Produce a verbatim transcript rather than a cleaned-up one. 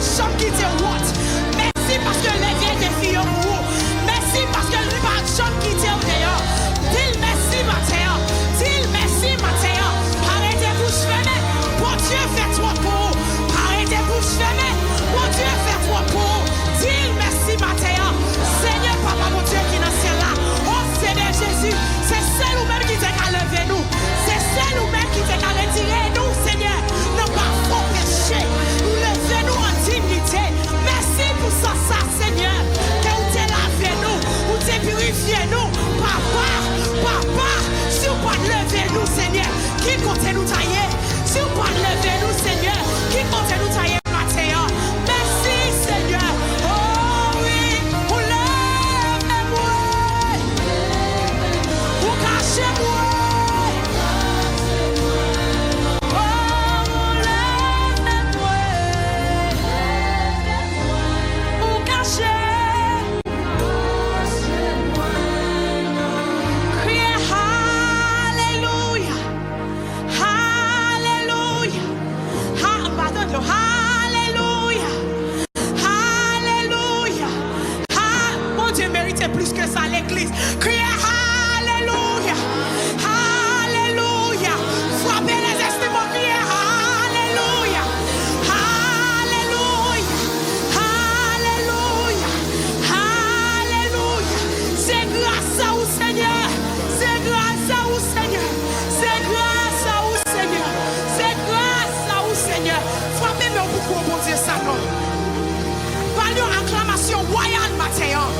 janm kite w wont. Mèsi paske l leve defi yo pou ou. Mèsi paske li pa janm kite w deyò. Di l mèsi maten an. Di l mèsi maten an. Pa rete bouch fèmen. Bondye fè twòp pou ou. Pa rete bouch fèmen. Bondye fè twòp pou ou. Di l mèsi maten an. Senyè, Papa Bondye ki nan syèl la. O Senyè Jezi, se sèl ou menm ki te ka leve nou. Se sèl ou menm ki te ka retire nou, Senyè, nan bafon peche. Ou leve nou an diyite. Mèsi pou san sa, Senyè, ke ou te lave nou, ou te pirifye nou. Papa, Papa, si w pa t leve nou, Senyè, ki kote nou ta ye? Si w pa t leve nou, Senyè, ki kote nou ta ye maten an? Mèsi, Senyè. O wi, ou leve mwen. Ou kache mwen. O, ou leve mwen. Ou kache. Kriye alelouya. Alelouya. Ha, m pa tande w. Alelouya. Alelouya. Ha, Bondye merite plis ke sa, legliz. Kriye alelouya. Alelouya. Frape lèzestriman, kriye alelouya. Alelouya. Alelouya. Alelouya. Se gras a ou, Senyè. Se gras a ou, Senyè. Se gras a ou, Senyè. Se gras a ou, Senyè. Frape men w pou gwo Bondye sa non. Ba l yon aklamasyon wayal maten an.